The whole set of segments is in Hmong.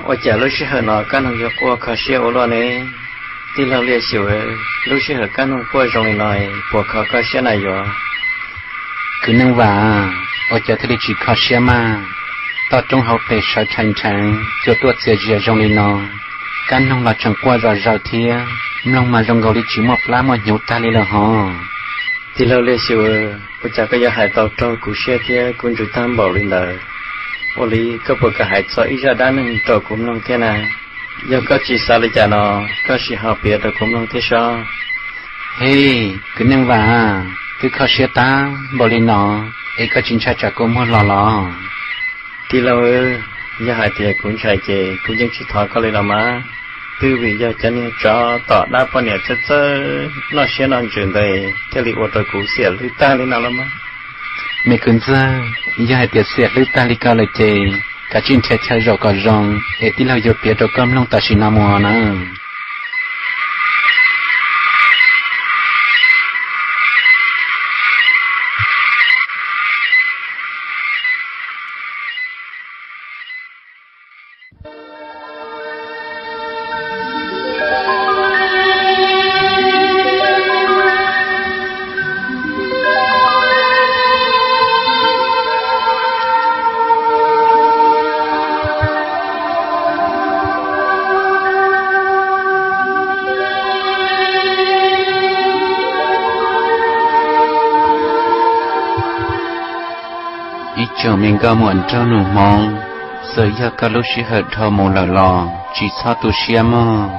Ua cas lub sij hawm no Kab Noog yuav quaj kho siab ua luaj ne? Tij laug Liaj Xyum, lub sij hawm Kab Noog quaj zoo li no puas kho koj siab na yuav? Kwv Neej Vam, ua cas thiaj li tsis kho siab mas? Toj roob hauv pes sawv rhais nrheev cua tuaj txias zias zoo li no, Kab Noog los tseem quaj zom zaws thiab, mloog mas zoo nkaus li tsis muaj plab muaj hnyuv tag li lawm hos. Tij laug Liaj Xyum, ua cas koj yuav hais tau raug kuv siab thiab kuv ntsws tag npaum li ntawd? Ua li koj puas kam hais txog ib zaj dab neeg rau kuv mloog thiab na? Yog koj tsis xav li cas no, koj sim ho piav rau kuv mloog thiab sob. Hej, Kwv Neej Vam, twb kho siab tag npaum li no es koj tsis ntshai tsam kua muag los los? Tij laug, yog hais tias kuv ntshai ces kuv yeej tsis thov koj li los mas. Twb vim yog cov niag tsov tom dab poj niam txawj txawj noj siab noj ntsws ntawd thiaj li ua rau kuv xiam hlwb tag li no los mas. Me kwv ntxawg, yog hais tias xiam hlwb tag li ko lawm ces kav tsij nrhiav chaw zaum kom zoo es tij laug yuav piav rau koj mloog tam sim no mus na. Ib tsoom me nkauj muam nraug nus Hmoob, txawm yog koj lub sij hawm dhau mus lawm los tsis txhob tu siab mog,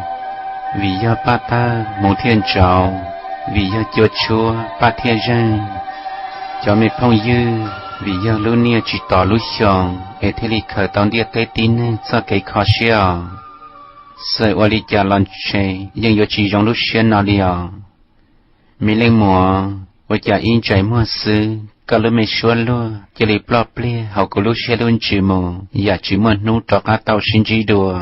vim yog paj tawg hmuv thiaj ntsauv, vim yog cua tshuab paj thiaj zeeg. Cov me phooj ywg, vim yog lub niaj tsis tos lub xyoo es thiaj li khaws tau ntiaj teb tib neeg txoj kev kho siab os. Txawm ua li cas los ntshe yeej yuav tsis zoo lub siab no li os. Me leej muam, ua cas ib ntsais muag xwb koj lub me suab luag cia li ploj pliag hauv kuv lub siab lub ntsws mus yam tsis muaj hnub rov qab tau sib ntsib dua?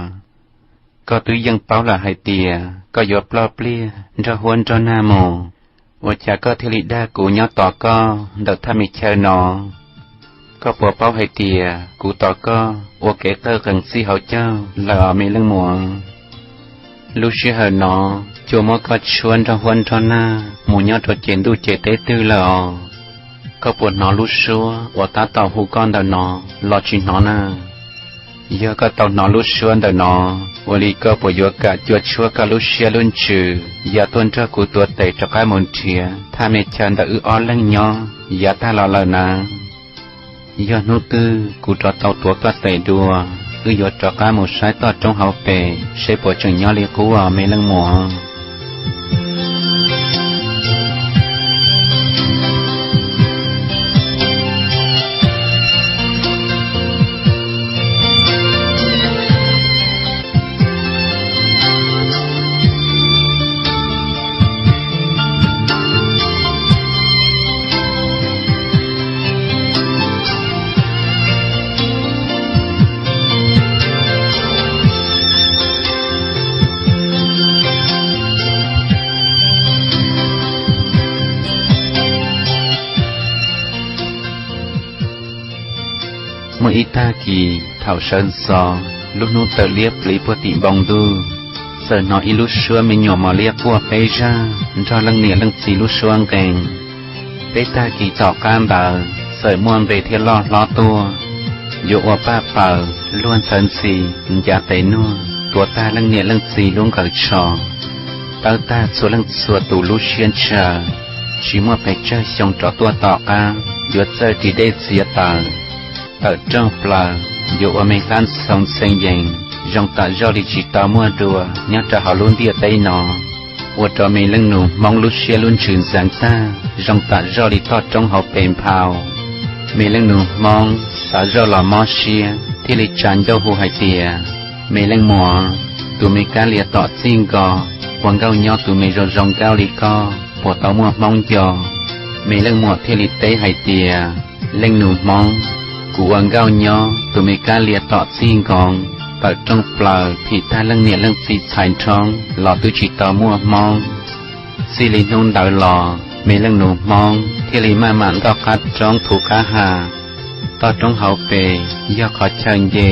Koj twb yeej paub lawm hais tias koj yuav ploj pliag nrog huab nrog nag mus, ua cas koj thiaj li dag kuv nyob tos koj ntawm thaj me chaw no? Koj puas paub hais tias kuv tos koj ua kev qawj qees txij hauv caug lawm os me leej muam? Lub sij hawm no cua muab koj tshuab nrog huab nrog nag mus nyob rau ces ntuj ces teb twg lawm os? Koj puas hnov lub suab uas tab tom hu koj ntawm no los tsis hnov na? Yog koj tau hnov lub suab ntawm no, ua li koj puas yuav kam cua tshuab koj lub siab lub ntsws ya tuaj nrog kuv tuav tes rov qab mus nrhiav thaj me chaw ntawm wb ob leeg nyob yav tag los lawm na? Yog hnub twg kuv rov tau tuav koj tes dua, wb yuav rov qab mus saib toj roob hauv pes seb puas tseem nyob li qub os me leej muam. Muaj ib tag kis thaum sawv ntxov, lub hnub tawm liab pliv puag tim npoo ntuj, txawm hnov ib lub suab me nyuam mos liab quaj peb zaj nrog leej niam leej txiv lub suab nqee. Peb tag kis tom qab ntawd txawm muaj npe thiab loj hlob tuaj, yuav ua paj paws luag ntxhawv ntxhi ncav tes nuag tuav tag leej niam leej txiv lub nqaws tsho, tawb tag txhua leej txhua tus lub siab ntshaw, tsis muaj pes tsawg xyoo rov tuaj tom qab yuav txawj ris dej txiav taws, tawm rooj plaws, yuav ua me hlab ntxhoo ntxhee yees zoo tam zoj li tsis tau muaj dua nyob rau hauv lub ntiaj teb no, ua rau me leej nus Hmoob lub siab lub ntsws ntxeev tag zoo tam zoj li toj roob hauv pes nphau. Me leej nus Hmoob xav zoj los mob siab thiaj li tsa ncauj hu hais tias, me leej muam, tus me kab lias tom txij nko, ua nkauj nyob tus me zoo zoo nkauj li koj puas tau muaj Hmoob nco? Me leej muam thiaj li teb hais tias, leej nus Hmoob, kuv ua nkauj nyob tus me kab lias tom txij nkoos, tawm rooj plaws phim tag leej niam leej txiv txhais nrhoob los twb tsis tau muaj Hmoob. Txij li hnub ntawd los me leej nus Hmoob thiaj li maj mam ntoj qab roob thuv qab ha. Toj roob hauv pes yog qhov chaw nce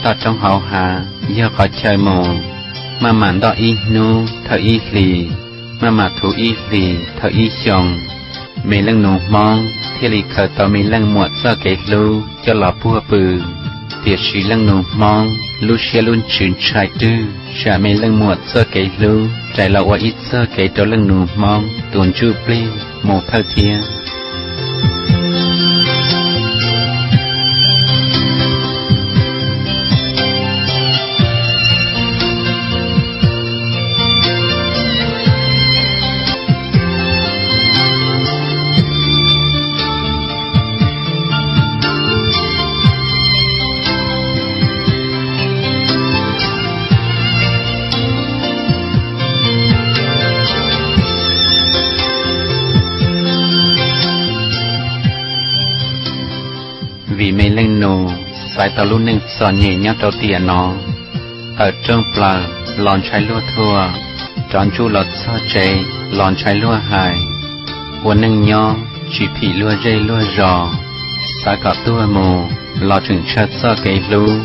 Toj roob hauv hav yog qhov chaw mus, maj mam ntoj ib hnub thawj ib hlis, maj mam thuv ib hlis thawj ib xyoo. Me leej nus Hmoob thiaj li khaws tau me leej muam txoj kev hlub coj los puag pw. Tiam sis leej nus Hmoob lub siab lub ntsws ntshai rwg tsam me leej muam txoj kev hlub rais los ua ib txoj kev rau leej nus Hmoob tus ntsuj plig mus thawj thiab. Vim me leej nus xaiv tau lub neej txom nyem nyob rau tiam no, tawm rooj plaws los ntshai luag thuam, rov ntsuj los txog tsev los ntshai luag hais, ua neej nyob tsis phim luag zej luag zos, xav kom tuag mus los tseem ntshaw txoj kev hlub.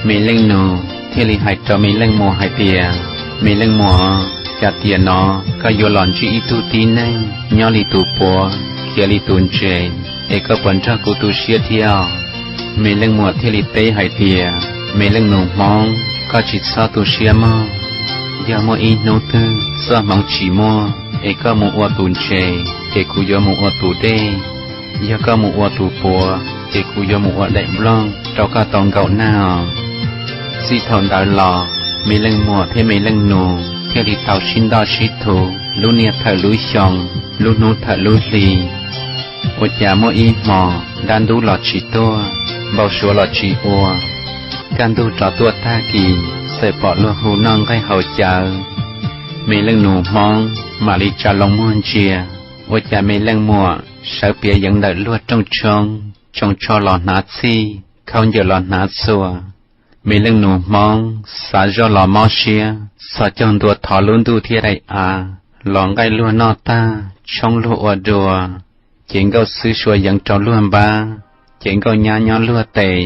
Me leej nus thiaj li hais rau me leej muam hais tias, me leej muam, cas tiam no koj yuav los ntsib ib tug tib neeg nyob li tus puav khiav li tus ntses, es koj puas nrog kuv tu siab thiab? Me leej muam thiaj li teb hais tias, me leej nus Hmoob, koj tsis txhob tu siab mog. Yog muaj ib hnub twg txoj hmoov tsis muaj es koj mus ua tus ntses, ces kuv yuav mus ua tus dej. Yog koj mus ua tus puav, ces kuv yuav mus ua daim nplooj rau koj tau nkaum nag os. Txij thaum ntawd los, me leej muam thiab me leej nus thiaj li tau sib ntoj sib thuv lub niaj thawm lub xyoo, lub hnub thawm lub hli. Ua cas muaj ib hmos dab ntub los tsis tuaj, npau suav los tsis ua, kaj ntug rov tuaj tag kis, txawm pom luag hu noj nqaij haus cawv. Me leej nus Hmoob mam li tsa loo muag ntsia, ua cas me leej muam sawv piav yeev ntawm luag rooj tshoob, tsoo tsho los hnav txhij, khaub ncaws los hnav txhua. Me leej nus Hmoob xav zoj los mob siab, txhos caug ntua thov lub ntuj thiab daim av los nqaij luag noj tag, tshoob luag ua dua, ces nkauj xwb suav yeev rau luag npab, ces nkauj nyab nyob luag tes.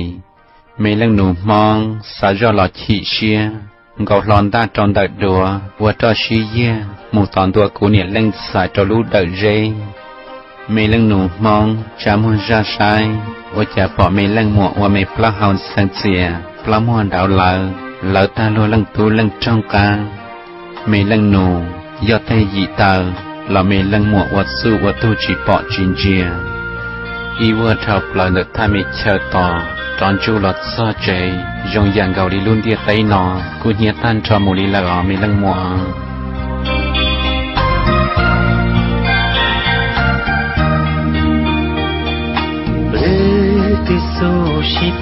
Me leej nus Hmoob xav zoj los chim siab, nkaus hlo ntaj rau ntawm duav ua roj sib yiag mus tos ntua kuv niam leej txais rau lub dawm zeb. Me leej nus Hmoob tsa muag zaj saib, ua cas pom me leej muam ua me plaub hau ntxhee txias, plaub muag nrauv lawv, lawv tag luag leej tub leej roog qab. Me leej nus yog teg yim taw los me leej muam ua txuj ua tug tsis pom tsis ntsia. Ib vuag dhau plaws ntawm thaj me chaw tos rov ntsuj los txog tsev, zoo yam nkaus li lub ntiaj teb no kuj hnyiab tag nrho mus li lawm os me leej muam. Lwm tus xub sib